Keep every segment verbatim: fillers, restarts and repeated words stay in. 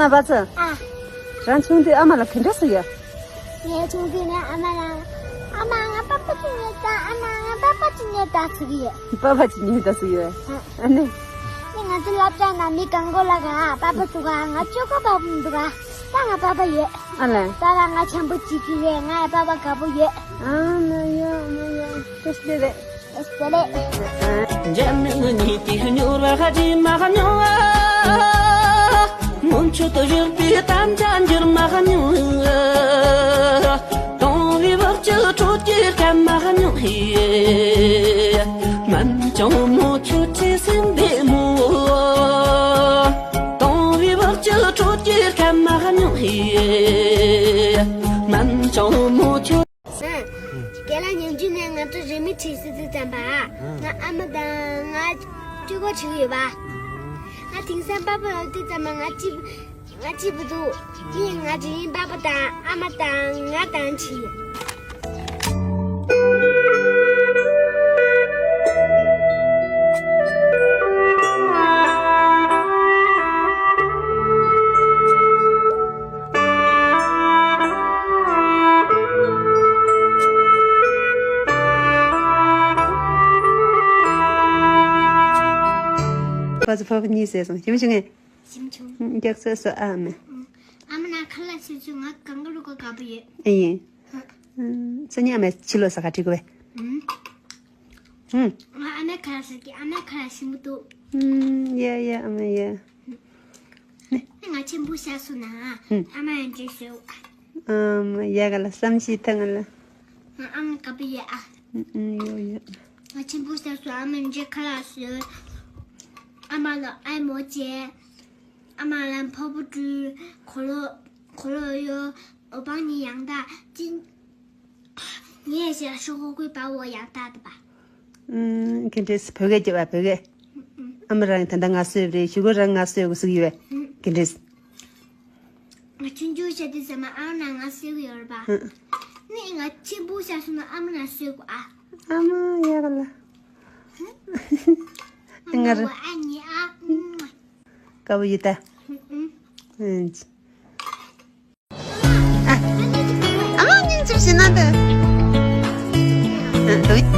ན་བ་ཚ། ཨ། རང་ཆུང་དུས་ཨ་མ་ལ་ག་འདྲ་ཟེར་ཡོད། ངའི་ཆུང་དུས་ནས་ཨ་མ་ལ། ཨ་མ་ང་པ་ཕ་གཅིག་ཉོས་དང་། ཨ་མ་ང་པ་ཕ་གཅིག་ཉོས་དང་ཟེར་གྱི་ཡོད། པ་ཕ་གཅིག་ཉོས་དང་ཟེར་ཡོད། ཨ། ཨ་ནི། ནི་ང་ཚོ་སློབ་གྲྭ་ནང་མི་གང་པོ་ལ་ག་པ་ཕ་འདུག་ག་ང་ཅོ་ག་པ་ཕ་མི་འདུག་ག་ད་ང་པ་ཕ་ཡོད། ཨ་ལས། ད་ལ་ང་བྱམས་པོ་བྱེད་ཀྱི་རེད། ང་ཡི་པ་ཕ་དགའ་པོ་ཡོད། ཨ་མ་ཡ་མ་ཡ། ཏེ་སི་རེད། ཏེ་སི་རེད། འཇར་མན་གཉིས་ཀྱི་སྨྱུར་བ་ཧ་ཅི་མ་ཧ་ཉོ་ཨ། སྔོན་ཆད་དུ་བཞུར་པའི་གཏམ་ཆ་འགྱུར་མ་ཧ་ཉོ་ཨ། དང་བའི་བག་ཆགས་དྲོད་ཀྱིས་སྐམ་མ་ཧ་ཉོ་ཨེ། སྨན་ལྗང་མོ་ཁྱོད་ཀྱི་སེམས་བདེ་མོ། དང་བའི་བག་ཆགས་དྲོད་ཀྱིས་སྐམ་མ་ཧ་ཉོ་ཨེ། སྨན་ལྗང་མོ་ཁྱོད། ཨ། རྒན་ལགས། ཉིན་རྒྱུན་ནས་ང་ཚོ་རི་མོ་བྲིས་སྲིད་དུས་ཙམ་པ། ང་ཨ་མ་དང་ང་གཅིག་པོ་བྲིས་ཡོད་པ། ང་དེང་སང་པ་ཕ་ལ་དུས་ཙམ་པ་ང་གཅིག་ང་གཅིག་པུ་འདུག་དེ་ང་དྲིན་པ་ཕ་དང་ཨ་མ་དང་ང་དང་བྲིས། ཁོ་ཚོ་ཕ་ཕ་གཉིས་ཟེར་སོང་། ཞིམ་བྱུང་ངས། ཞིམ་བྱུང་། རྒྱགས་ཚོད་སོ་ཨ་མ། ཨ་མ་ན་ཁ་ལག་ཤེས་ཚོད་ང་གང་ག་རུ་ག་དགའ་པོ་ཡོད། ཨེ་ཡིན། སོ་ཉི་ཨ་མས་ཕྱི་ལོགས་ས་ཁ་ཁྲིད་དགོས་པས། ཧུམ། ང་ཨ་མའི་ཁ་ལག་ཟ་གི་ཨ་མའི་ཁ་ལག་ཞིམ་པོ་འདུག་ཧུམ། ཡ་ཡ་ཨ་མ་ཡ། ནི་ང་ཆེན་པོ་ཤ་སོང་ན། ཧུམ། ཨ་མ་ཡང་འདྲེ་ཟོས། ཨ་མ་ཡ་ག་ལ་བསམ་ཤེས་ཐང་ང་ལ། ང་ཨ་མ་དགའ་པོ་ཡོད་ཨ། ཧུམ་ཡོད་ཡོད། ང་ཆེན་པོ་ཤ་སོང་ཨ་མ་འདྲེ་ཁ་ལག་ཟོས། ཨ་མ་ལ་ཨ་མོ་བྱས། ཨ་མ་ལ་ཕོར་པ་སྤྲུལ། གོ་ལོ་གོ་ལོ་གཡོ། འོ་པང་གཉིས་ཡང་དག་ཅིན། ངས་ཞེས་ཤོག་ཁོ་ཁོའི་པ་བོ་ཡང་དག་ཏུ་པ། ཨུམ། ག་འདྲས་བོད་སྐད་སྐྱེ་བ་བོད་སྐད། ཨ་མ་རང་ད་ལྟ་ང་གསོས་རེད། ཞུ་གོ་རང་ང་གསོས་གོ་ཟུག་ཡོད་པས། ག་འདྲས། ང་ཆུང་ཆུང་བྱས་དུས་ཙམ་པ་ཨ་མ་ན་ང་གསོས་གི་ཡོད་རེད་པ། ནི་ང་ཆེན་པོ་ཤ་སོང་ན་ཨ་མ་ན་གསོས་གོ་ཨ། ཨ་མ་ཡ་ག་ལ། ང་ར། ཨ་ཉི་ཨ། དགའ་པོ་ཡོད་ད། ཨ། ཨ་མ་སྙིང་རྗེ་ཞིག་ན་འདི། ལྷན་རྒྱས་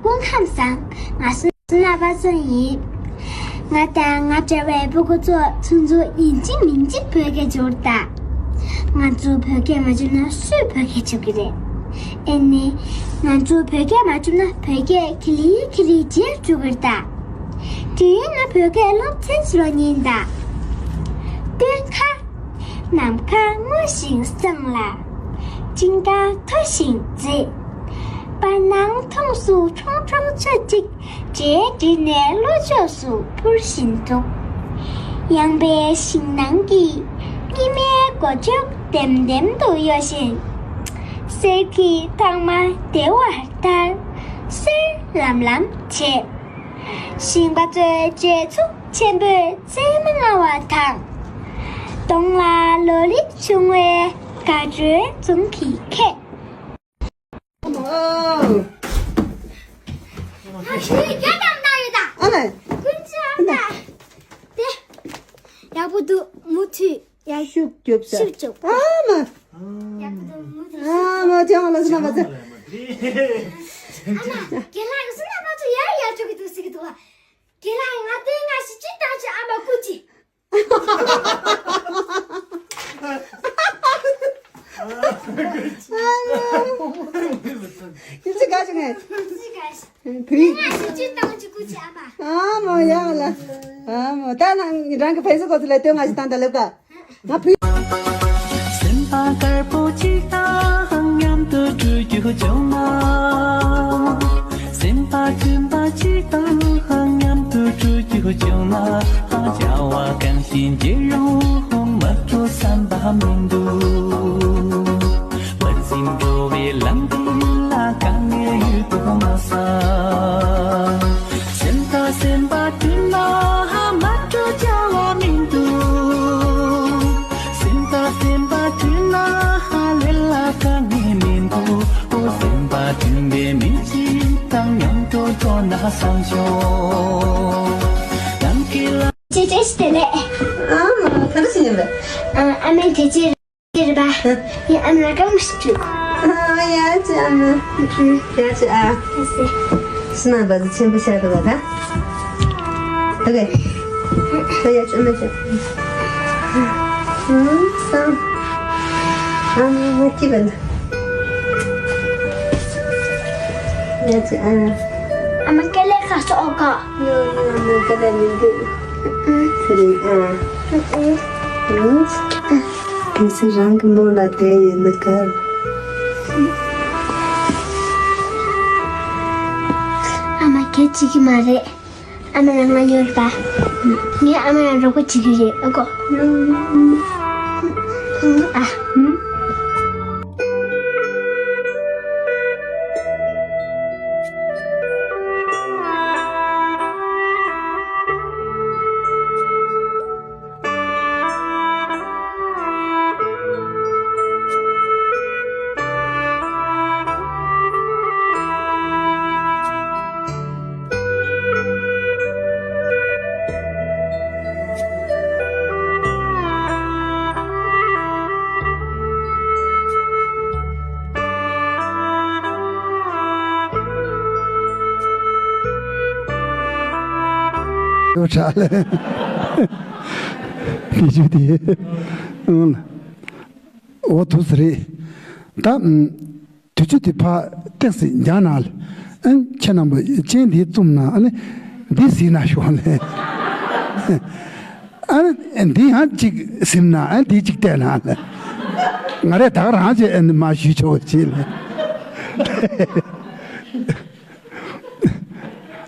སྐུ་ཁམས་བཟང་། ང་སུ་ན་པ་སོན་ཡིན། ང་དང་ང་འདྲ་བའི་སྤུ་གུ་ཚོ་ཆུང་ཆུང་ཡིན་གཅིག་མིན་གཅིག་བོད་སྐད་སྦྱོར་དང་། ང་ཚོ་བོད་སྐད་མ་སྦྱོར་ན་སུས་བོད་སྐད་སྦྱོར་གི་རེད། ཨེ་ནི། ང་ཚོ་བོད་སྐད་མ་སྦྱོར་ན་བོད་སྐད་ཁི་ལི་ཁི་ལི་བརྗེད་འགྲོ་གི་རེད་ད། དེས་ན་བོད་སྐད་སློབ་ཚན་ཕྱི་ལོགས་ཉིན་དང་། སྟོན་ཁ། ནམ་མཁའ་སྔོ་ཞིང་གཙང་ལ། སྤྲིན་དཀར་མཐོ་ཞིང་མཛེས། བར་སྣང་མཐོངས་སུ་ཁྲོང་ཁྲོང་ཆུ་གཅིག་འབྲས་བྲིས་ནས་ལྷོ་ཕྱོགས་སུ་འཕུར་བཞིན་འདུག་ཡངས་པའི་ཞིང་ནང་གི་སྙེ་མའི་མགོ་ལྕོག་ལྡེམ་ལྡེམ་དུ་གཡོ་བཞིན། གསེར་གྱི་ཐང་མ་བདེ་བར་ལྟར་གསོན་ལམ་ལམ་བྱེད། ཞིང་པ་ཚོའི་སྤྱོད་ཚུགས་ཆེན་པོས་རྩེ་མོ་རྔ་བ་དང་། གདོང་ལ་ལོ་ལེགས་བྱུང་བའི་དགའ་སྤྲོའི་འཛུམ་གྱིས་ཁེངས། ཨ་ལས། ཀུན་ཅི་ཨ་ན། དེ། ཡག་པོ་འདུག་མུ་མཐུད། ཡ། ཤུགས་རྒྱོབ་ཤག་ཤུགས་རྒྱོབ། ཨ་མ། ཡག་པོ་འདུག་མུ་མཐུད། ཨ་མ། ཅང་ལ་སུ་ན་མ་ཚེ། ཨ་མ། རྒན་ལགས་སུ་ན་མ་ཚོ་ཡ་ཡ་ཅོ་གི་འདུག་ཟེར་གི་འདུག་རྒན་ལགས་ང་དེ་ང་ཞིག་ཅི་བཏང་ཅི་ཨ་མ་སྐུ་ཅི། ཡིན་ཚེ་དགའ་བྱུང་ངས། ཅི་ག་ཞིག་བུའི། ང་ཞིག་ཅི་བཏང་ཅི་སྐུ་ཅི་ཨ་མ། ཨ་མ་ཡ་ལ། ཨ་མ་ད་ནང་རང་གི་ཕན་སེ་གོ་ཚུལ་ལ་ལྟོས། ང་ཞིག་བཏང་ད་ལེབ་ཀ་ང་བུ། སེམས་པ་དཀར་པོ་གཅིག་དང་མཉམ་དུ་བཀྲུས་རྒྱུ་བྱུང་ན། སེམས་པ་མཐུན་པ་གཅིག་དང་མཉམ་དུ་བཀྲུས་རྒྱུ་བྱུང་ན། བྱ་བ་གང་ཞིག་འགྱུར་རུང་མ་བཀྲུས་བསམ་པ་མི་འདུག་ཅེ་ཅེ་ཞི་དེ་ལེ། ཨ་མ་ག་འདྲ་ཞིག་ཡིན་པས། ཨ་ཨ་མའི་དེ་ཅེ་རེད་པ། ཡིན་ཨ་མ་ལ་གང་ཞིག་བྱུང་། ཨ་ཡ་ཅི་ཨ་མ། ཡ་ཅི་ཨ། ཨ་སེ། སི་མ་བ་ཟི་ཆེན་པོ་ཤ་དུ་བ་ད། ད་ག་ད་ཡ་ཅི་ཨ་མ་ཅི། ཨ་སང་། ཨ་མ་མ་ཀི་བ་ན། ཡ་ཅི་ཨ། ཨ་མ་ཀ་ལེ་ཁ་ཤོག་ག་ཨ་མ་ཀ་ལེ་མི་འདུག་ཨ་ཨ། ཁྱེད་ཚོ་རང་གི་མོ་ལ་དེ་ཡིན་ན་གར། ཨ་མ་སྐད་ཅིག་གི་མ་རེད། ཨ་མ་ལ་ང་ཉོར་པ། ངས་ཨ་མ་ལ་རོགས་པ་བྱེད་ཀྱི་རེད་ཨ་ཀོ། ཨ། ཡོ་ཁྲ་ལེ། དེ་ཆུ་དེ། ཨང་། འོ་དུ་ཟེར་རེད། ད། དུས་ཚོད་དེ་ཕར་ཏེག་སི་རྒྱག་ན་ལ། ཨ་ནི་ཁྱེད་རྣམ་པ་ཅན་དེ་བཙུམ་ན་ཨ་ནི་འདི་ཟིན་ན་ཤོག་ལེ། ཨ་ནི་འདི་ཡང་གཅིག་ཟིན་ན་ཨ་ནི་འདི་གཅིག་བལྟས་ན་ལེ། ང་རས་ད་ག་རང་ཅེས་ཨ་ནི་མ་ཞུས་ཆོག་ཅེས་ལེ།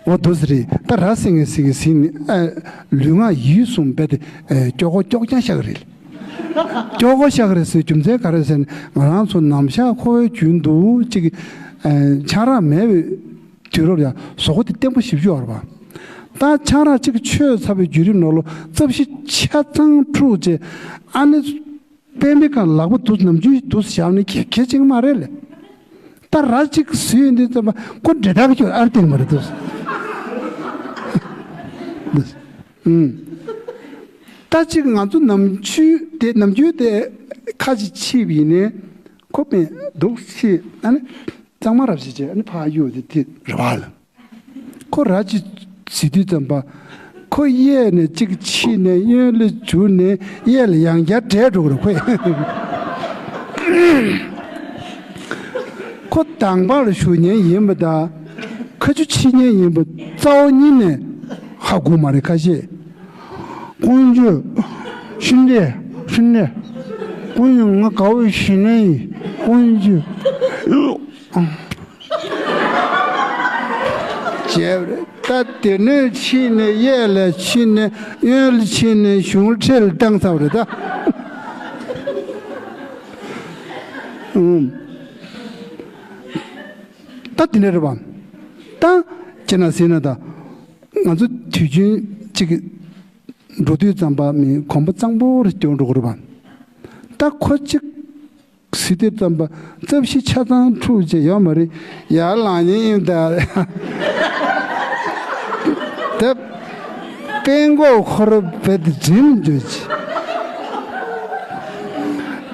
འོ་དུ་ཟེར་རེད། ད་ར་སེང་གེ་སེང་གེ་ཟིན་ནི་ཨ་ལུས་ངག་ཡིད་གསུམ་རྦད་དེ་ཨ་ཀྱོག་ཀྱོག་ཀྱང་ཤག་རེད། ཀྱོག་ཀྱོག་ཤག་རེད་ཟེར་རྒྱུ་མཚན་ག་རེ་ཟེར་ན་ང་རང་ཚོ་ནམ་ཞག་འཁོར་བའི་རྒྱུན་དུ་གཅིག་ཨ་ཆང་རག་མེད་པའི་དུས་རབས་ཡང་གཟུགས་པོ་དེ་བརྟན་པོ་ཞེ་པོ་ཅིག་ཡོད་རེད་པ། ད་ཆང་རག་གཅིག་མཆོད་ཚར་བའི་བརྒྱུད་རིམ་ནང་ལོ་རྩ་བཞི་ཆ་ཚང་འཁྲུགས་རྗེས་ཨ་ནི། པད་མའི་སྒང་ལག་པ་འདུག་ནམ་རྒྱུན་འདུག་བཞག་ནས་གལ་གལ་ཆེན་མ་རེད་ལེ། ད་ར་གཅིག་ཟོས་ཡོང་དུས་ཙམ་པ་ཁོ་འདྲེ་ཐག་ཁྱོད་ཨར་སྟེང་མ་རེད་འདུག་ཨུམ། ད་གཅིག་ང་ཚོ་ནམ་རྒྱུན་དེ་ནམ་རྒྱུན་དེ་ཁ་ཅིག་ཕྱིས་པ་ཡིན་ནའི་ཁོ་པས་འདུག་ཕྱིས་ཨ་ནི་གཙང་མ་རབ་ཞིག་བྱས་ཨ་ནི་ཕར་གཡུག་དེ་དེ་རེད་པ་ལེ། ཁོ་ར་ཅིག་བྱེད་དུས་ཙམ་པ། ཁོ་གཡས་ནས་གཅིག་ཕྱིས་ནས་གཡོན་ལ་འཇུས་ནས་གཡས་ལ་ཡང་བསྐྱར་བསྒྲལ་འགྲོ་གི་རེད་ཁོས། ཁོ་དང་པ་ལ་ཞུགས་མཁན་ཡིན་པ་དང་། ཁ་མཆུ་ཕྱི་ཉིན་ཡིན་པ་རྩ་བ་ཉིད་ནས་ཧ་གོ་མ་རེད་ཁ་ཤས། དཀོན་མཆོག་ཤི་འདྲེ་ཤི་འདྲེ། དཀོན་མཆོག་ང་དགའ་བོ་ཞི་ནས་ཡིན་དཀོན་མཆོག་བྱས་པ་རེད། ད་དེ་ནས་ཕྱིན་ནས་གཡས་ལ་ཕྱིན་ནས་གཡོན་ལ་ཕྱིན་ནས་གཞུང་ལ་ཁྲིད་ལ་བཏང་ཚར་བ་རེད་ད། ཨུམ། ད་དེ་འདྲ་རེད་པ། ད་ཁྱེད་རང་ཟེར་ན་ད་ང་ཚོ་དུས་རྒྱུན་གཅིག་འགྲོ་དུས་ཙམ་པ་མི་གོམ་པ་གཙང་པོ་རེ་སྐྱོར་འགྲོ་གི་རེད་པ། ད་ཁོ་གཅིག་ཟི་ཏེ་ཙམ་པ་རྩ་བཞི་ཆ་ཚང་འཁྲུག་བྱས་ཡོད་མ་རེད། ཡར་ལངས་ཉེན་ཡིན་ད། ད་དཔྲལ་མགོ་ཁོ་ར་བེད་དེ་འགྲིམ་འཇུ་ཅི།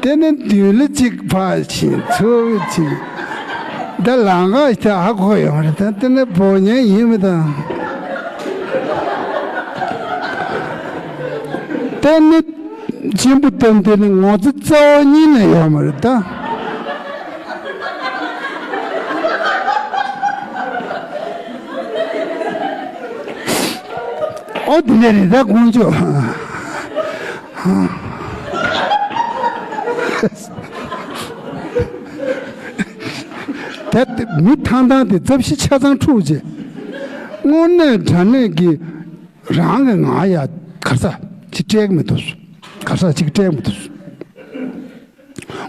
དེ་ནས་མདུན་ལ་གཅིག་ཕར་ཕྱིན་ཚུར་ཕྱིན། ད་ལམ་ཁ་ཞིག་ཧ་གོ་ཡོང་རེད་ད་དེ་ནས་འབོར་ཉེན་ཡིན་མི་དང་། དེ་ནི་གཅེན་པོ་སྟོན་དེ་ནི་ངོ་ཚ་རྩ་བ་ཉིད་ནས་ཡོད་མ་རེད་ད། ཨོ་དེ་འདྲ་རེད་ད་དཀོན་མཆོག་ད་མི་ཐང་ཐང་དེ་རྩ་བཞི་ཆ་ཚང་འཁྲུག་རྗེས། དངོས་གནས་དྲང་གནས་ཀྱི། རང་གི་ང་ཡ་གར་ས་ཅིག་སྤྲད་ཀྱི་མི་འདུག་གར་ས་ཅིག་སྤྲད་ཀྱི་མི་འདུག་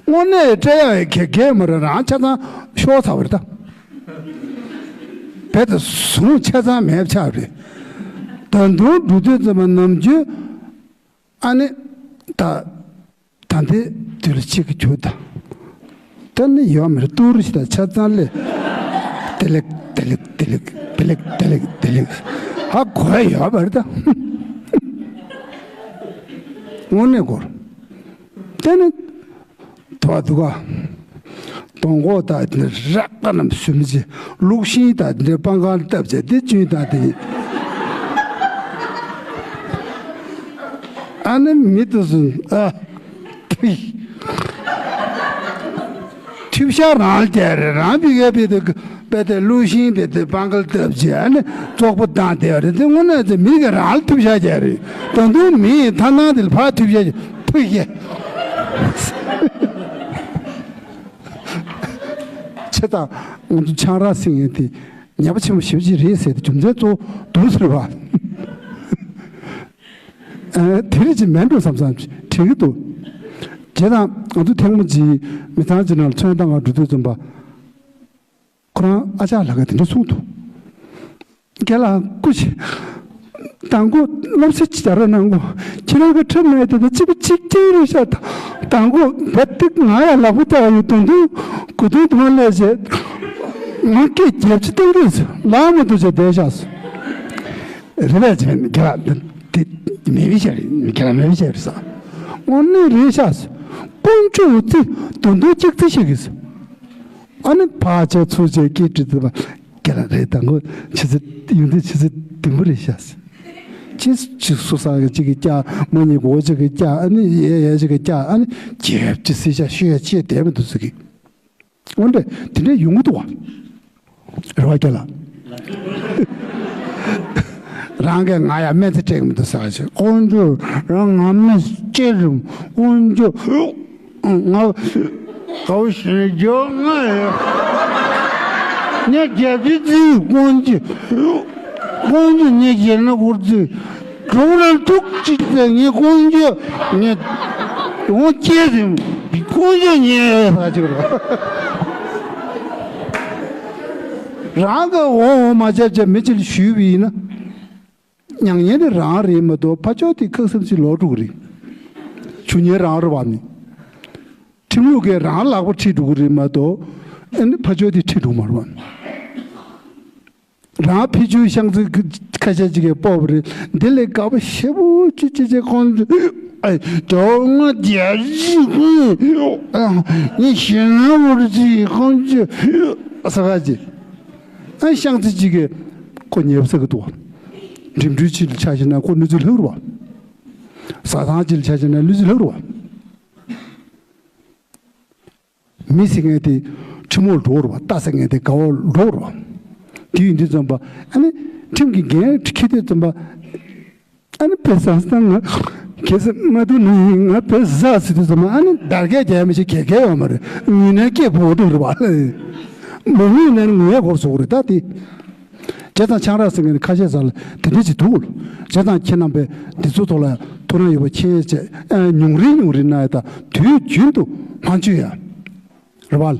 དངོས་གནས་སྤྲད་ཡག་ག་གས་མ་རེད། རང་ཆ་ཚང་ཤོར་ཚར་བ་རེད་ད། བེད་དེ་ཟུང་ཆ་ཚང་མེད་ཆགས་རེད། ད་དུང་འགྲོ་དུས་ཙམ་པ་ནམ་རྒྱུན་ཨ་ནི་ད། ད་ལྟའི་དུས་ལ་གཅིག་གི་རྒྱུ་དང་། ད་ནི་ཡོད་མ་རེད་ཏུ་རུ་ཞིག་དང་ཆ་ཚང་ལས། དེ་ལས་དེ་ ལིག་དི་ལིག་བི་ལིག་དི་ལིག་དི་ལིག་ཧ་གོ་ཡ་ཡོད་པ་རེད་ད། དངོས་གནས་གོ། དེ་ནི་དོ་བ་འདུག་ག། གདོང་ཁོག་དང་དེ་རག་པ་རྣམས་ཟུམ་བྱས། ལུག་ཤིང་དང་དེ་སྤང་ཁང་བཏབ་བྱས་དེ་བཅུན་དང་དེ། ཨ་ནི་མི་དེ་ཚོ་ཨ། ཐུབ་ཤ་རང་རྒྱལ་རེད། རང་བི་ག་བི་དེ་པད་དེ་ལུག་ཤིང་བི་དེ་སྤང་ཁང་བཏབ་བྱས་ཨ་ནི་བཙོག་པོ་བཏང་བསྡད་པ་རེད། དེ་དངོས་གནས་ཚེ་མི་ག་རང་ལ་ཐུབ་ཤ་རྒྱལ་རེད། ད་དུང་མི་ཐ་ནང་དེ་ལ་ཕར་ཐུབ་ཤ་རྒྱལ་ཐུབ་ཤ། ཆེ་དང་ང་ཚོ་ཆང་རག་ཟེར་མཁན་དེ་ཉེས་པ་ཆེན་པོ་ཞེ་པོ་ཅིག་རེད་ཟེར་ཏེ་རྒྱུ་མཚན་གཙོ་བོ་འདུག་ཟེར་བ། ཨ། དེ་རིགས་ཅིག་མེད་འགྲོ་བསམ་བསམ་དྲན་གྱི་འདུག་བྱས་ཙང་ང་ཚོ་ཐེངས་མ་གཅིག་མི་ཚང་ཅིག་ནང་ལ་ཚོན་བཏང་ག་འགྲོ་དུས་ཙམ་པ། ཁོ་རང་ཨ་ཅག་ལགས་ཀྱིས་དེ་འདྲ་གསུངས་འདུག་རྒན་ལགས་སྐུ་མཁྱེན། མདང་དགོང་སློབ་གསོ་ཅིག་རྒྱག་རོགས་གནང་གོ། ཁྱེད་རང་གི་ཁྲིམས་ནང་དེ་དང་གཅིག་པ་གཅིག་རྐྱང་རེད་ཤག་མདང་དགོང་བད་ཏིག་ང་ཡང་ལག་པ་བཏགས་ཡོད་དུང་དུང་དགུ་དུང་དུ་མ་ལས་བྱས། ང་སྐད་རྒྱབ་ཅིག་གཏོང་གི་ཡོད་ལག་མ་འདུག་བྱས་བསྡད་ཤག་རེད་པས་ཅེས་རྒན་ལགས་དེ་མེད་པའི་ཤ་རེད། རྒན་ལགས་མེད་པའི་ཤ་རེད་ཟེར། དངོས་གནས་རེད་ཤག་དཀོན་མཆོག་ཚེ་དུང་དུང་གཅིག་ཚེ་ཤེས་གི་ཟེར། ཨ་ནི་ཕར་བྱས་ཚུར་བྱས་སྐད་དྲིས་ཏེ་རྒན་ལགས་རེད། མདང་དགོང་ཆུ་ཚོད་ཡོང་དུས་ཆུ་ཚོད་བདུན་པ་རེད་ཤག་ཅི་ཅི་སུ་ས་གི་གཅིག་གིས་བཀྱག་མ་གཉིས་གོ་གཅིག་གིས་བཀྱག་ཨ་ནི་ཡས་ཡས་གཅིག་གིས་བཀྱག་ཨ་ནི་རྒྱབ་ཀྱི་སྲིད་ཤག་ཤོད་ཡ་ཅི་ཡ་དེ་མི་འདུག་ཟེར་གི། འོན་ཏེ་དེ་འདྲ་ཡོང་གི་འདུག་བ། རེད་བ་རྒན་ལགས། རང་གིས་ང་ཡ་སྨན་རྩིས་སྤྲད་གི་མི་འདུག་ཟེར་གི། དཀོན་མཆོག་རང་ང་སྨན་རྩིས་སྤྲད་རུང་དཀོན་མཆོག་ང་གའུ་ཞིག་འཇོག་ང་ཡ། ངས་རྒྱབ་ཀྱི་རྩིས་དཀོན་མཆོག་དཀོན་མཆོག་ངས་རྒྱལ་ན་འཁོར་རྩིས། གྲོགས་རང་ཐུག་ཅིག་ཟེར་ངས་དཀོན་མཆོག་ངས་འོང་སྐྱེས་ཟིན་དཀོན་མཆོག་ངས་ཟ་ཅིག་ར། རང་གི་འོང་འོང་མ་བྱས་བྱས་མི་ཅིག་ལ་ཞུས་པ་ཡིན་ན། མྱ་ངན་དེ་རང་རེད་མ་གཏོགས་ཕར་ཕྱོགས་དེ་ཁག་བསམ་ཅིག་ལོག་འགྲོ་གི་རེད། ཆུ་ཉེན་རང་རེད་བ་མི། ཁྲིམས་ལུགས་ཀྱིས་རང་ལག་པ་ཁྲིད་འགྲོ་གི་རེད་མ་གཏོགས་ཨ་ནི་ཕར་ཕྱོགས་དེ་ཁྲིད་འགྲོ་མ་རེད་བ་མི། རང་ཕི་ཆུའི་ཤང་ཚུལ་ཁ་ཤས་ཅིག་གིས་སྤོབས་པ་རེད། འདི་ལས་དགའ་པོ་ཞེ་པོ་ཅི་ཅི་ཅི་ཁོང་ཚོ་ཨ་ཇོ་ང་རྒྱལ་ཞིག་ཨ་ངས་ཞེ་ན་བོར་ཅིག་ཁོང་ཚོ་ས་ག་ཅི་ཨ་ཤང་ཚུལ་ཅིག་གིས་ཁོ་ཉེ་བ་ས་གི་འདུག་བ། འགྲིམ་འགྲུལ་ཅིག་ལ་ཆ་བཞག་ན་ཁོ་གནས་ཚུལ་ལྷག་རུ་བ། ཟ་ཁང་ཅིག་ལ་ཆ་བཞག་ན་གནས་ཚུལ་ལྷག་རུ་བ། མི་ཟེར་མཁན་དེ་ཁྲིམས་འོག་འགྲོ་རུ་བ། རྟ་ཟེར་མཁན་དེ་ག་འོག་འགྲོ་རུ་བ། དེ་ཡིན་དུས་ཙམ་པ་ཨ་ནི་ཁྲིམས་ཀྱི་འགན་འཁྱེར་དུས་ཙམ་པ་ཨ་ནི་བོད་ས་སྟངས་ང་གལ་སྲིད་མ་ཐུག་ན་ཡིན་ང་བོད་ཟ་ཟེར་དུས་ཙམ་པ་ཨ་ནི་བརྡར་སྐད་རྒྱག་མི་ཤེས་གལ་གལ་ཡོད་མ་རེད། ངུས་ནས་སྐད་ཕོ་བོ་འགྲོ་རུ་བ། མ་ངུས་ན་ངུ་ཡས་སྐོར་བཟོ་གི་རེད་ད་དེ། བྱས་ཙང་ཆང་རག་ཟེར་མཁན་ནི་ཁ་ཤས་ཟ་ལ་དེ་འདྲ་ཅིག་འདུག་བྱས་ཙང་ཁྱེད་རྣམ་པས་འདི་ཚོ་ཐོག་ལ་ཐུགས་སྣང་ཡོད་པ་མཁྱེན་བྱས་ཨ་ཉུང་རེ་ཉུང་རེ་གནང་ཡ་དང་དུས་རྒྱུན་དུ་མ་འཇུ་ཡ། རེད་བ།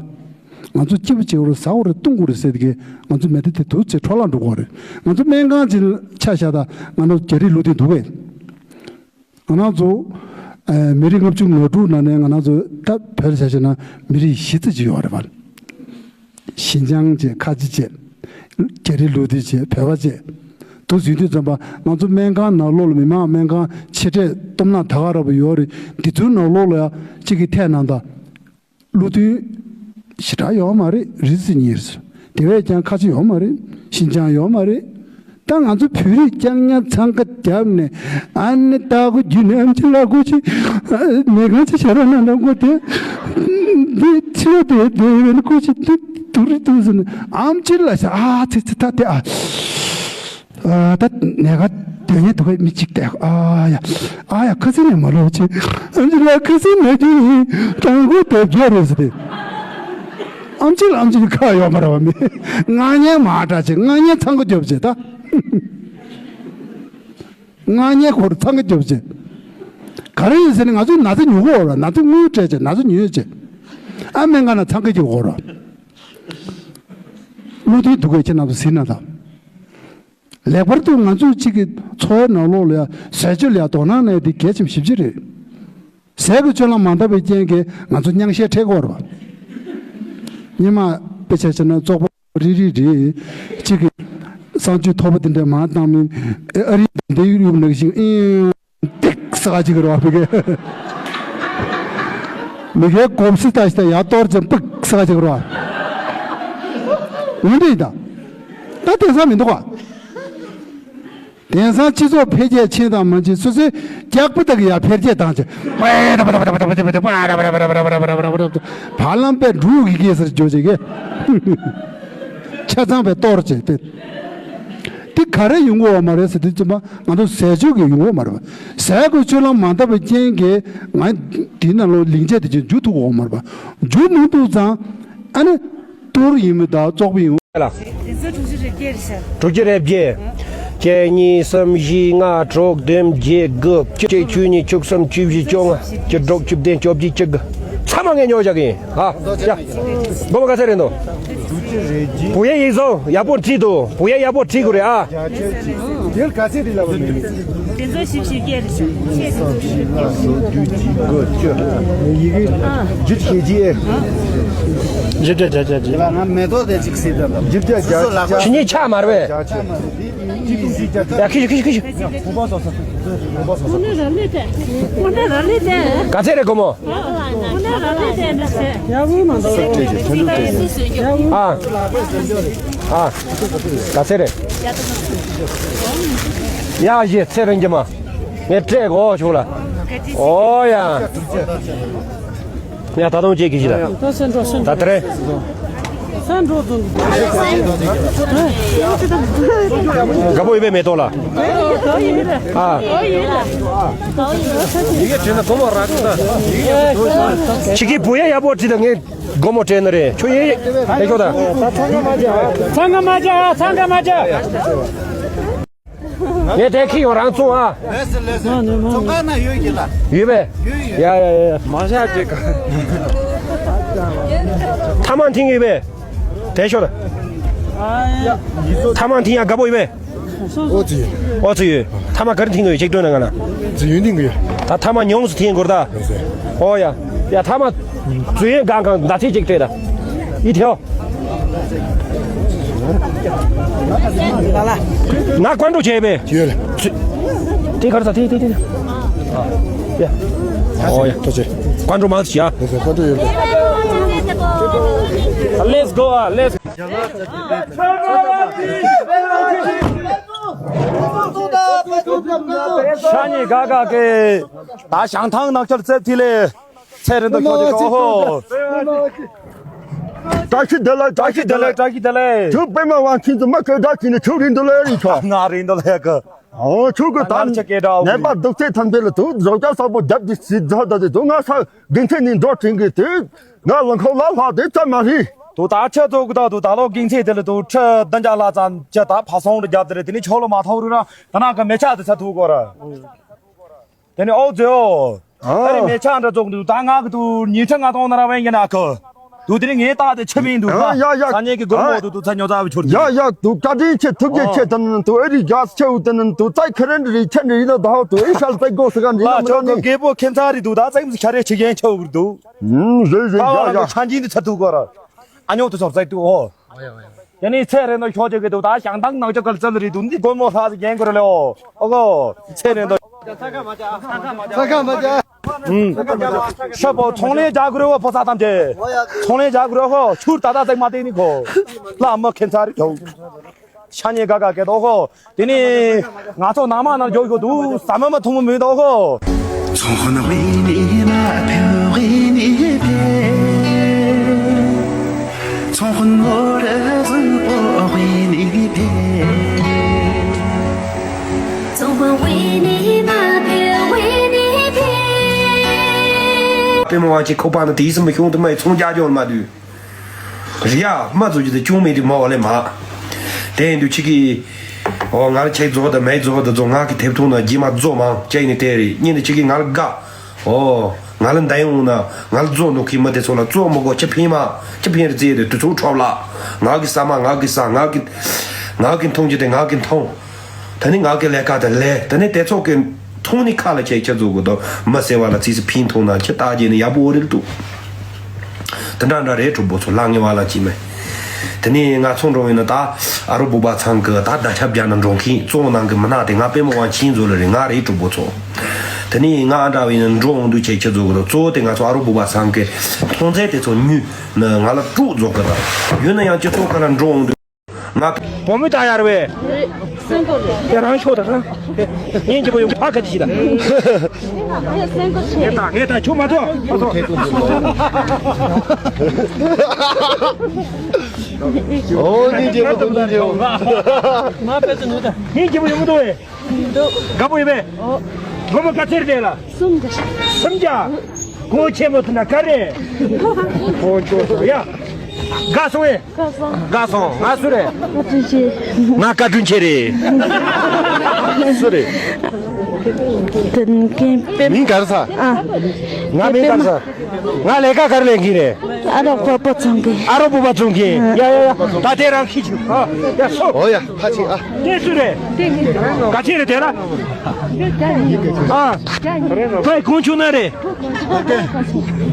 ང་ཚོ་སྐྱིད་པོ་བྱེད་དགོས་རེད། ཟ་དགོས་རེད། བཏུང་དགོས་རེད་ཟེར་དེ་གས་ང་ཚོ་མེ་མདའ་དེ་དུག་ཚེ་འཕྲོ་བརླག་འགྲོ་གི་རེད། ང་ཚོ་སྨན་ཁང་ཅིག་ཆ་བཞག་ད་ང་ཚོ་རྒྱ་རིགས་ལུགས་མཐུན་འདུག་གས། ང་རང་ཚོ་ཨ་མི་རིགས་ལྔ་བཅུ་ང་དྲུག་ནང་ནས་ང་རང་ཚོ་ད་བོད་ལ་ཆ་བཞག་ན་མི་རིགས་བཞི་ཙམ་ཅིག་ཡོད་རེད་བ། ཞིན་ཅང་བྱས། ཁ་ཆེ་བྱས། རྒྱ་རིགས་ལུགས་མཐུན་བྱས། བོད་པ་བྱས། དུ་ཟིན་དུས་ཙམ་པ་ང་ཚོ་སྨན་ཁང་ནང་ལོགས་ལ་མི་མང་སྨན་ཁང་ཆེ་གྲས་སྟོབས་ན་ད་ག་ར་བ་ཡོད་རེད། འདི་ཚོའི་ནང་ལོགས་ལ་ཡ་གཅིག་གིས་ཐད་གནང་ད། ལུགས་མཐུན་ཞེ་དྲག་ཡོད་མ་རེད། རེད་ཟེར་ཉེར་ཟེར། དེ་བས་ཀྱང་ཁ་ཆེ་ཡོད་མ་རེད། ཞིན་ཅང་ཡོད་མ་རེད། ད་ང་ཚོ་བོད་རིགས་རྐྱང་ཉག་འཚང་ཁ་བརྒྱབ་ནས་ཨ་ནི་ལྟ་སྒོ་བརྒྱུད་ནས་ཨམ་ཆི་ལགས་སྐུ་མཁྱེན་མེ་ཁང་ཆེ་ཞེ་དྲག་གནང་དང་སྐུ་དེ་འདི་ཕྱི་ལོགས་དེ་སྡོད་ཡོད་ནི་སྐུ་མཁྱེན་འདི་སྡུག་རེད་འདུག་ཟེར་ནས་ཨམ་ཆི་ལགས་ཤ་ཨ་ཚེ་ཚེ་ད་དེ་ཨ། ཨ་ད་ནས་ཁ་དོན་ཡེ་དུ་ཁའི་མི་གཅིག་བལྟས། ཨ་ཡ་ཨ་ཡ་ཁ་སེང་ནས་མ་ལོག་ཅིག་ཨམ་ཆི་ལགས་ཁ་སེང་ན་ཅིག་དྲང་པོ་དེ་བརྒྱ་རེད་ཟེར་ཏེ། ཨམ་ཆི་ལགས་ཨམ་ཆི་ལགས་ཁ་ཡོད་མ་རེད་བ་མི། ང་ཉལ་མ་འདྲ་ཅིག་ང་ཉལ་ཚང་གི་རྒྱོབ་ཅིག་ད། ང་ཉལ་ཁོར་ཚང་གི་རྒྱོབ་ཅིག་ག་རེ་ཡིན་ཟེར་ན་ང་ཚོའི་ན་ཚ་ཉུག་གོ་ར་ན་ཚ་དངུལ་སྤྲད་ཅིག་ན་ཚ་ཉུག་ཅིག་ཨ་སྨན་ཁང་ན་ཚང་གི་རྒྱོབ་གོ་ར། བློ་མཐུན་འདུག་གས་ཁྱེད་རྣམ་ཚོ་ཟིན་ན་ད། ལེགས་པར་དུ་ང་ཚོས་གཅིག་གི་འཚོ་བའི་ནང་ལོགས་ལ་ཡ་ཟས་སྤྱོད་ལ་ཡ་དོ་སྣང་གནང་ཡ་དེ་གལ་ཆེན་པོ་ཞེ་པོ་ཅིག་རེད། ཟས་ཀྱི་སྤྱོད་ལམ་མ་འདང་བའི་རྐྱེན་གྱིས་ང་ཚོ་སྙིང་ཤེད་འཕྲད་ཀྱི་ཡོད་རེད་བ། སྔོན་མ་དཔེ་ཆ་བྱས་ན་བཙོག་པ་ རི་རི་རི། གཅིག་གིས་གསང་སྤྱོད་ཐོག་པ་དེ་འདྲ་མར་བཏང་མིན། ཨ་རི་འདི་ཡུལ་ཡུལ་ནག་ཞིང་ཨིན། ཏིག་ས་ག་ཅིག་རོ་བི་གེ། མི་གེ་གོམས་སྲིད་ལྟ་ཞིག་ཡ་གཏོར་ཅན་པིག་ས་ག་ཅིག་རོ། འོན་ཏེ་ཡིན་ད། ད་དེང་སང་མི་འདུག་ག། དེང་སང་སྤྱི་ཚོགས་འཕེལ་རྒྱས་ཕྱིན་དང་མ་ཕྱིན་སོ་སོའི་སྐྱག་པ་དག་གི་ཡ་འཕེལ་རྒྱས་བཏང་ཆེ། བར་ལམ་པའི་འབྲུག་གི་སྐད་ཟེར་བརྗོད་ཅིག་གེ། ཆ་ཚང་བའི་གཏོར་བྱེད་དེ། དེ་ག་རེ་ཡོང་གི་ཡོད་མ་རེད་ཟེར་དུས་ཙམ་པ་ང་ཚོ་ཟས་སྤྱོད་ཀྱི་ཡོང་གི་ཡོད་མ་རེད་པ། ཟས་གོས་སྤྱོད་ལམ་མ་འདང་བའི་རྐྱེན་གྱིས་ང་དེའི་ནང་ལོགས་ལིང་ཆ་དེ་ཅིག་འཇུ་ཐུབ་ཀྱི་ཡོད་མ་རེད་པ། འཇུ་མི་ཐུབ་ཙང་ཨ་ནི་གཏོར་ཡིན་མིན་དང་བཙོག་པ་ཡིན། ལ། དེ་ཚོ་དྲུག་ཅུ་རེ་བརྒྱད་རེད་ཤག་དྲུག་ཅུ་རེ་བརྒྱད། གཅིག་གཉིས་གསུམ་བཞི་ལྔ་དྲུག་བདུན་བརྒྱད་དགུ་བཅུ་གཅིག་བཅུ་གཉིས་བཅུ་གསུམ་བཅུ་བཞི་བཅོ་ལྔ་བཅུ་དྲུག་བཅུ་བདུན་བཅོ་བརྒྱད་བཅུ་དགུ། ཚང་མ་ངས་ཉོ་བཞག་གི་ཡིན། ཨ། ཡ། སྒོར་མོ་ག་ཚད་རེད་འདུག་བུ་ཡ་ཡིག་བཟོ་ཡག་པོ་བྲིས་འདུག་བུ་ཡ་ཡག་པོ་བྲིས་དགོས་རེད་ཨ། དེར་ག་ཚད་རེད་ལབ་པ་མིན། དེ་ཚོ་བཞི་བཞི་བརྒྱད་རེད་ཤག་གཉིས་གསུམ་བཞི་ལྔ་དྲུག་བདུན་དགུ་བཅུ། ཡི་གེ་བརྒྱད་ཅུ་ཞེ་བརྒྱད། བརྒྱད་ཅུ་བརྒྱད་ཅུ་བརྒྱད། ང་མེ་ཏོག་དེ་གཅིག་སྲིད་དམ། བརྒྱད་ཅུ་བརྒྱད་ཅུ། ཁྱེད་གཉིས་ཆགས་མ་རེད་པས། ཡ་ཁྱི་ཁྱི་ཁྱི་ཁྱི། ག་ཚད་རེད་སྒོར་མོ། ཨ། ཨ། ག་ཚད་རེད། ཡ་ཡེ་ཚེ་རིང་གི་མ། ངས་སྤྲད་གོ་ཆུང་ལ། ཨོ་ཡ། ཡ་ད་དུང་ཅིག་གི་ཞིག་ལ། ད་དེ་རེད། དགའ་པོ་ཡོད་པས་མེ་ཏོག་ལ། ཨ། ཁྱེད་ཀྱི་བུ་ཡ་ཡག་པོ་བྲིས་ད་ངས་སྒོར་མོ་སྤྲད་ནི་རེད། ཁྱོད་ཡིན། ལེགས་ཤོག་ད། ཚང་ག་མ་རྒྱག་ཚང་ག་མ་རྒྱག་ངས་དེ་ཁྱི་ཡོང་རང་བཙོང་ཨ། ལེས་ལེས། ཚོང་ཁང་ན་ཡོད་ཀྱི་ལ། ཡོད་པས། ཡོད་ཡོད། ཡ་ཡ་ཡ། མ་བཞག་ཅིག་ཐ་མག་འཐེན་ཡོད་པས། དེ་ཤོད། ཐ་མག་འཐེན་ཡ་དགའ་པོ་ཡོད་པས། ཨོ་ཙི་ཡོད། ཨོ་ཙི་ཡོད། ཐ་མག་ག་རེ་འཐེན་གི་ཡོད་ཅིག་སྤྲོད་ན་ང་ལ། ཙི་ཡོད་འཐེན་གི་ཡོད། ད་ཐ་མག་ཉུང་སུ་འཐེན་དགོས་ད། ཨོ་ཡ། ཡ་ཐ་མག་ཙི་ཡོད་གང་གང་ད་ཚིག་ཅིག་སྤྲད་ད། ཡི་ཐེའོ། ང་ཀོན་ཀྲོ་བྱས་པས། ཡོད་ལ། དེ་གར་ས་དེ་དེ་དེ། ཡ། ཨོ་ཡ། ཐུགས་རྗེ་ཆེ། ཀོན་ཀྲོ་མང་ཆེ་ཡ། ཀོན་ཀྲོ་ཡོད་ལ། Let's go ཨ། Let's། ཤ་ཉེ་ག་ག་གེ། ད་ཞང་ཐང་ནག་ཆར་ཚེ་ཐི་ལེ། ཚེ་རིང་དུ་ཤོག་དེ་ཀོ་ཧོ། བཀྲ་ཤིས་བདེ་ལེགས། བཀྲ་ཤིས་བདེ་ལེགས། བཀྲ་ཤིས་བདེ་ལེགས། ཁྱོད་པད་མ་དབང་ཆེན་དུ་མ་སྐད་གྲགས་ཀྱིས་ནི་ཁྱོད་རིང་དུ་ལས་རིང་ཆོག་ང་རིང་དུ་ལས་གི། ཨོ་ཁྱོད་ཀྱི་ད་ནར་ཆ་སྐད་གྲགས་ངན་པ་སྡུག་ཚད་ཐམས་ཅད་ལ་དུ་རོགས་སྐྱབས་གསར་པོ་རྒྱབ་ཀྱི་སྲིད་རྫོགས་ད་དེ་དུ་ང་ས་དགེ་མཚན་ནི་འགྲོ་དྲན་གི་དེ་ང་ལ་ཁོ་ལ་ལྷག་དེ་ཙམ་མ་རེད། དུ་ད་ཆ་ཚོགས་གི་ད་དུ་ད་ལོ་དགེ་མཚན་དེ་ལ་དུ་ཁྲི་བདུན་བརྒྱ་ལྷག་ཙམ་ཅི་ད་ཕ་སོང་རུ་རྒྱབ་དེ་རེད། དེ་ནི་ཆོ་ལོ་མ་ཐོག་རུ་ར་ད་ན་གི་མེ་ཆ་དེ་ཚ་ཐུག་གོ་ར། དེ་ནི་ཨོ་ཛེ་ཨོ། ཨ་རེ་མེ་ཆ་འདྲ་ཙོག་འདུག་ད་ང་གི་དུ་ཉིས་ཁྲི་ལྔ་སྟོང་ན་ར་བན་གི་ན་གི། དུ་དེ་ནི་ངའི་རྟགས་དེ་ཆི་མིན་འདུག་ད། ཡ་ཡ། ས་ཉེ་གི་སྒོར་མོ་དུ་དུ་ཚ་ཉོ་ཚ་བ་ཆོར་གི། ཡ་ཡ། དུ་བཀའ་དྲིན་ཆེ། ཐུགས་རྗེ་ཆེ། དེ་ནི་དུ་ཨེ་རི་རྒྱ་ཆེ་བུ་དེ་ནི་དུ་ཙའི་ཁ་རན་རི་ཆན་རི་ན་ད་ཧོ་དུ་ཨེ་ཤལ་ཙའི་གོ་ས་ག་འདི་ལ་ན་ཆོ་མ་གི་ནི་དགེ་བོ་ཁྱེད་ཚ་རི་དུ་ད་ཙའི་ཁ་རེ་ཆི་ཡན་ཆོ་བུར་དུ། ཧུམ། རེད་རེད། ད་བ་ཡ་ལ་ཡ། ཆ་འཇིན་དུ་ཚ་ཐུག་གོ་ར། ཨ་ཉོ་དུ་ཚོར་ཙའི་དུ་ཨོ། དེ་ནི་ཚེ་རེ་ནོ་ཤོ་ཅེ་གི་དུ་ད་ཞང་ཐང་ནག་ཅོ་གལ་ཙལ་རི་དུ་འདི་སྒོར་མོ་ལྷ་ཟི་རྒྱན་གོ་ར་ལེ་ཨོ། ཨོ་གོ། ཚེ་རེ་ནོ། ས་ཁ་མ་ཅག་ཧུམ། ཤ་པོ་ཚོང་ལས་རྒྱག་དགོས་རེད་བ། ཕོ་གསར་ཐམས་ཅད་ཚོང་ལས་རྒྱག་དགོས་རེད་ཧོ། ཆུར་ད་ད་ཙེག་མ་བཏེག་ནི་གོ། ལ་མ་ཁེན་ཚར་ཡོ། ཤ་ཉེ་ག་ག་གེ་དོ་ཧོ། དེ་ནི་ང་ཚོ་ནང་མ་ནང་འཇོག་གོ་དུ་ཟ་མ་མ་ཐུང་མི་འདུག་ཧོ། ཚོང་ཁང་ན་བའི་ནི་མ་ཕེ་བའི་ནི་ཕེ། ཚོང་དཔོན་ནོར་བཟང་པོ་དབེན་ནས་ཕེབས། ཚོང་དཔོན་དབེན་ནས་མ་ཕེབས། དབེན་ནས་ཕེབས། པད་མ་དབང་ཆེན་ཁོག་པ་ན་དེའི་སྲིན་པོ་ཤོང་དུ་མའི་ཚོང་རྒྱག་རྒྱུ་མ་འདུག་རི་ཡ་མ་བཟོ་རྒྱུ་དེ་ཅུང་མེད་དུ་མ་བ་ལས་མ། དེ་ཡིན་དུས་ཁྱེད་ཀྱིས་ཨོ་ང་ལ་ཆེ་རྫོགས་དང་མེད་རྫོགས་དང་རྫོགས་ང་གི་ཐེབས་ཐུང་ན་རྗེས་མ་རྫོགས་མང་ཅེ་ནི་དེ་རེད་གཉིས་ནི་ཁྱེད་ཀྱིས་ང་ལ་དགའ། ཨོ། ང་ལ་འདའ་ཡོང་ན་ང་ལ་རྫོགས་འདུག་གི་མི་དེ་ཚོ་ལ་རྫོགས་མི་དགོས་ཅི་ཕན་མ་ཅི་ཕན་རེད་ཟེར་དེ་དུས་ཚོད་འཕྲོ་བརླག་ང་གི་ཟ་མ་ང་གི་ཟ་ང་གི་ང་གི་འཐུང་རྒྱུ་དེ་ང་གི་འཐུང་། ད་ནི་ང་གི་ལས་ཀ་དེ་ལས་ད་ནི་དེ་ཚོ་གི་འཐུང་ནི་ཁ་ལ་ཆད་ཆ་རྫོགས་དགོས་དོ་མི་ཟེར་བ་ལ་ཚིག་སི་ཕན་ཐོགས་ན་ཁྱི་རྟགས་རྒྱས་ནི་ཡག་པོ་འོ་རེད་འདུག་དེ་འདྲ་འདྲ་རེད་གྲུབ་པོ་ཚོ་ལག་ངེས་བ་ལ་ཅི་མེད། དེ་ནས་ང་ཚོ་འགྲོ་བས་ན་ད་ཨ་རོ་བོད་པ་ཚང་གི་ད་ད་ཆབ་རྒྱ་ནི་འགྲོ་མཁན་གཙོ་བོ་ནང་གི་མི་སྣ་དེ་ང་པད་མ་དབང་ཆེན་ཚོ་ལ་རེད། ང་རེད་གྲོགས་པོ་ཚོ། དེ་ནས་ང་འདྲ་བས་ན་འགྲོ་འོང་དུས་ཆེ་ཆེ་ཚོ་གི་གཙོ་བོ་དེ་ང་ཚོ་ཨ་རོ་བོད་པ་ཚང་གི་མཐོང་ཚད་དེ་ཚོ་ཉུལ་ནི་ང་ལ་དཀྲུག་རྫོགས་གི་ད་ཡོད་ན་ཡང་སྤྱི་ཚོགས་ཁ་ལ་འགྲོ་འོང་དུས། ང་བུ་མོ་ད་ཡར་བས། སེང་གོ་རེད། དེ་རང་ཤོག་ད་ཧ། ངས་ཀྱི་བུ་ཡོང་གི་ཕ་ག་དེ་ཞིག་ད། ངས་སེང་གོ་ཆེ། ངས་ད་ངས་ད་ཁྱོད་མ་ཐོ་མ་ཐོ། ཨོ་ངས་ཀྱི་བུ་ཐུག་ད་ཅེའོ། ངས་ཀྱི་བུ་ཡོང་གི་འདུག་བས། འདུག་དགའ་པོ་ཡོད་པས། ཨོ། སྒོར་མོ་ག་ཚོད་རེད་ལ། སུམ་བརྒྱ། སུམ་བརྒྱ། གོང་ཆེན་པོ་ཐུབ་ན་ག་རེ། གོང་ཆེན་པོ་ཡ། དགའ་སོང་ཨེ། དགའ་སོང་། དགའ་སོང་། ང་སུ་རེད། བཀའ་དྲིན་ཆེ། ང་བཀའ་དྲིན་ཆེ་རེད། སུ་རེད། དེ་ནི་པད། མིང་ག་རེ་ཟེར། ཨ། ང་མིང་ག་རེ་ཟེར། ང་ལས་ཀ་ག་རེ་ལས་མཁན་རེད། ཨ་རོ་བོད་པ་ཚོང་མཁན། ཨ་རོ་བོད་པ་ཚོང་མཁན། ཡ་ཡ་ཡ། ད་དེ་རང་ཁྱི་ཆུ། ཨ། ཡ་སོ། ཨོ་ཡ་ཕ་ཆིང་ཨ། དེ་སུ་རེད། ག་ཚོད་རེད་དེ་ལ། ཨ། ཕའི་གོང་ཆུང་ན་རེད།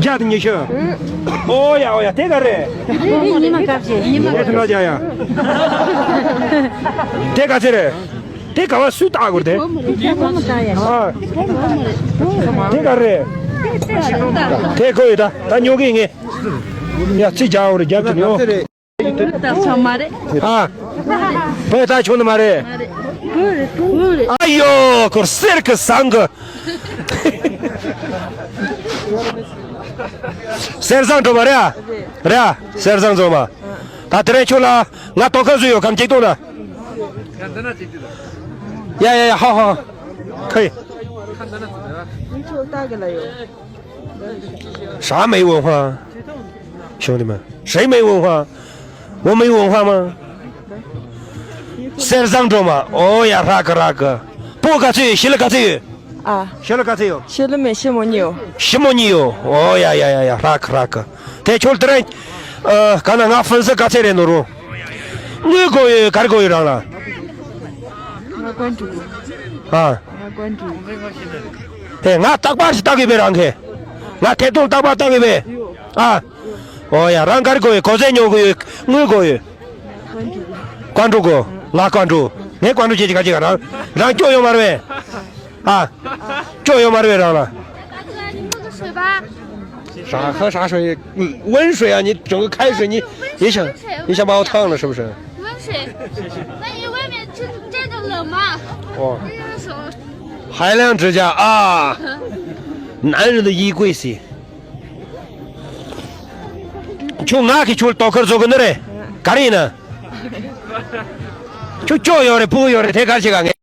བརྒྱ་དང་ཉི་ཤུ། ཨོ་ཡ་ཨོ་ཡ་དེ་ག་རེད། ཉི་མ་སྐབས་ཆེ། ཉི་མ་སྐབས་ཆེ། ཡ་ཡ། དེ་ག་ཚོད་རེད། དེ་ག་བ་སུས་བཏགས་དགོས་དེ། ཨ། དེ་ག་རེད། དེ་ཁོ་ཡི་ད་ད་ཉོ་གི་ངས། ཡ་ཚིག་རྒྱག་འོ་རེད་རྒྱབ་ཀྱི་ཉོ། ད་ཆོག་མ་རེད། ཨ། བོད་ད་ཆོག་ནི་མ་རེད། ཨ་ཡོ་ཁོར་གསེར་གི་ཟངས་གི། གསེར་ཟངས་འགྲོ་མ་རེད་ཨ། རེད་ཨ། གསེར་ཟངས་འགྲོ་མ། ད་དེ་རིང་ཁྱོད་ལ་ང་དོ་ཁ་བཟོས་ཡོད་ཁམས་གཅིག་གཏོང་ན། ཡ་ཡ་ཡ་ཧ་ཧ། ཁེ། 啥没文化？兄弟们，谁没文化？我没文化吗？ གསེར་ཟངས་སྒྲོལ་མ། ཨོ་ཡ་ཧྲ་གི་ཧྲ་གི། སྤོ་ག་ཚོད་ཡོད། ཞི་ལི་ག་ཚོད་ཡོད། ཨ། ཞི་ལི་ག་ཚོད་ཡོད། ཞི་ལི་མེད། ཞི་མོ་གཉིས་ཡོད། ཞི་མོ་གཉིས་ཡོད། ཨོ་ཡ་ཡ་ཡ་ཡ་ཧྲ་གི་ཧྲ་གི། དེ་ཁྱོད་དེ་རིང་། ཨ། ག་ན་ང་ཧྥུན་སི་ག་ཚོད་རེད་ནོ་རུ། དངུལ་དགོས་ཡོད་ག་རེ་དགོས་ཡོད་རང་ལ། ང་ཀོན་ཀྲུག་ཨ། ང་ཀོན་ཀྲུག་དེ་ང་རྟག་པར་ཞིག་བཏགས་ཡོད་པས་རང་གིས། ང་ཐད་གཏོང་རྟག་པར་བཏགས་ཡོད་པས། ཨ། ཨོ་ཡ་རང་ག་རེ་དགོས་ཡོད། གོ་ཚད་ཉོ་དགོས་ཡོད། དངུལ་དགོས་ཡོད། ཀོན་ཀྲུག་དགོས། ང་ཀོན་ཀྲུག་ངས་ཀོན་ཀྲུག་བྱེད་ཀྱི་ག་ཅིག་ག་རང་རང་སྐྱོ་ཡོད་མ་རེད་པས། ཨ། སྐྱོ་ཡོད་མ་རེད་པས་རང་ལ། 啥？喝啥水？嗯，温水啊！你整个开水，你你想你想把我烫了是不是？ 温水。那你外面这这种冷吗？哦。那个什么？海量之家啊，男人的衣柜是。 ཁྱོད་ང་གིས་ཁྱོད་ལ་དོ་ཁུར་བཟོ་གི་ནི་རེད། ག་རེ་ཡིན་ན། ཁྱོད་སྐྱོ་ཡོད་རེད། སྤུ་གུ་ཡོད་རེད། དེ་ག་རེ་བྱེད་ག་ངས།